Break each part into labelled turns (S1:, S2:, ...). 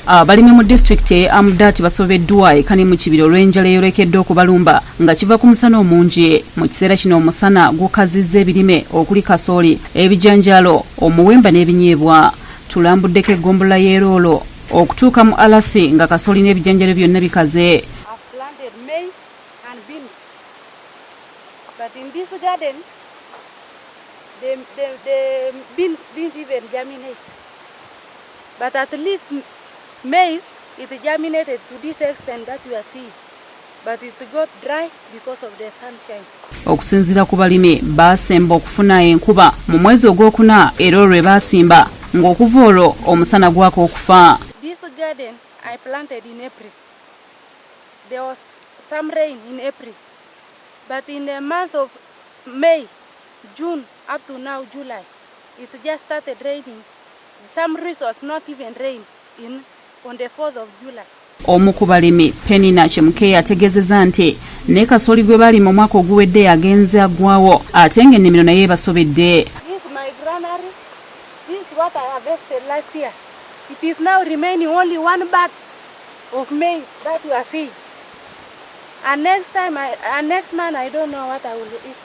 S1: Abalimi mu disitulikiti ey'e Amudat basobeddwa eka ne mu kibira olw'enjala eyolekedde okubalumba nga kiva ku musana omungi. Mu kiseera kino omusana gukazizza ebirime okuli kasooli, ebijanjaalo, omuwemba n'ebinyeebwa. Tulambuddeko eggombolola y'e Loolo okutuuka mu Alasi nga kasooli n'ebijanjaalo byonna bikaze.
S2: I've planted maize and beans. But in this garden, the beans didn't even germinate. But at least maize, it germinated to this extent that you are seeing. But it got dry because of the sunshine.
S1: Okusinziira ku balimi, baasemba okufuna enkuba mu mwezi ogwokuna era olwo lwe baasimba ng'okuva olwo omusana gwaka okufa.
S2: This garden I planted in April. There was some rain in April. But in the month of May, June, up to now July, it just started raining. Some results not even rain in on the 4th of July.
S1: Omu ku balimi, Penina Chemukeya, ategeezezza nti ne kasooli gwe baalima omwaka oguwedde agenze aggwawo ate ng'ennimiro naye ebasobedde.
S2: This is my granary. This is what I harvested last year. It is now remaining only one bag of maize that you are seeing. And next time, and next month, I don't know what I will eat.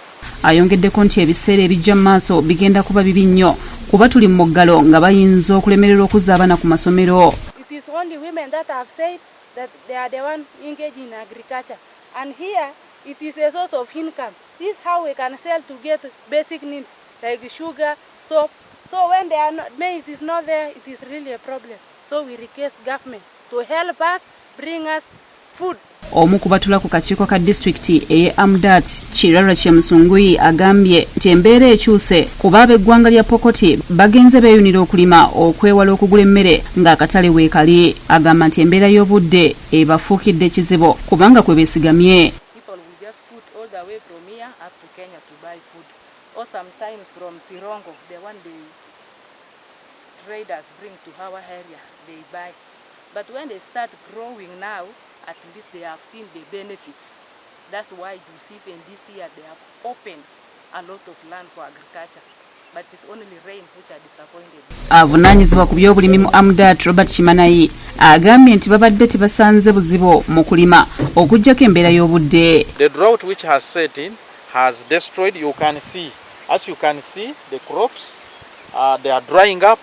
S1: Ayongeddeko nti ebiseera ebijja mu maaso bigenda kuba bibi nnyo kuba tuli mu muggalo nga bayinza okulemererwa okuzza abaana ku masomero.
S2: It is only women that have said that they are the one engaged in agriculture. And here, it is a source of income. This is how we can sell to get basic needs like sugar, soap. So when there are not, maize is not there, it is really a problem. So we request government to help us, bring us food.
S1: Omu ku batula ku kakiiko ka disitulikiti ey'e Amudat, Kirarwa Kyemusunguyi, agambye nti embeera ekyuse kuba ab'eggwanga lya Pokoti bagenze beeyunira okulima okwewala okugula emmere ng'akatale weekali. Agamba nti embeera y'obudde ebafuukidde ekizibu kubanga kwe beesigamye.
S3: People will just foot all the way from here up to Kenya to buy food. Or sometimes from Sirongo, the one the traders bring to our area, they buy. But when they start growing now, at least they have seen the benefits. That's why you see in this year they have opened a lot of land for agriculture. But it's only rain which are disappointed.
S1: Avunaanyizibwa ku byobulimi mu Amudat, Robert Kimanayi, agambye nti babadde tebasanze buzibu mu kulima okuggyako embeera y'obudde.
S4: The drought which has set in has destroyed, you can see, as you can see, the crops, they are drying up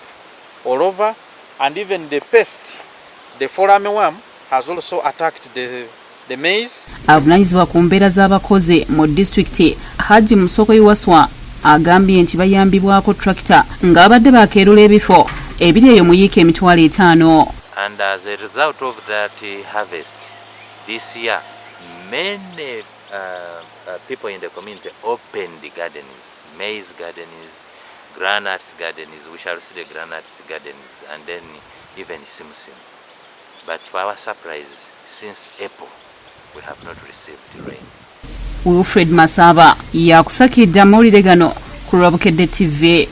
S4: all over, and even the pest, the fall armyworm, has also attacked the maize.
S1: Avunaanyizibwa ku mbeera z'abakozi mu disitulikiti, Hajji Musoko Iwaswa, agambye nti bayambibwako tractor nga babadde bakeerula ebifo ebiri eyo mu yiika 50,000.
S5: And as a result of that harvest, this year, many people in the community opened the gardens, maize gardens, groundnuts gardens. We shall see the groundnuts gardens and then even simsim. But to our surprise, since April, we have not received rain.
S1: Wilfred Masaba yakusakidde amawulire gano ku lwa Bukedde TV.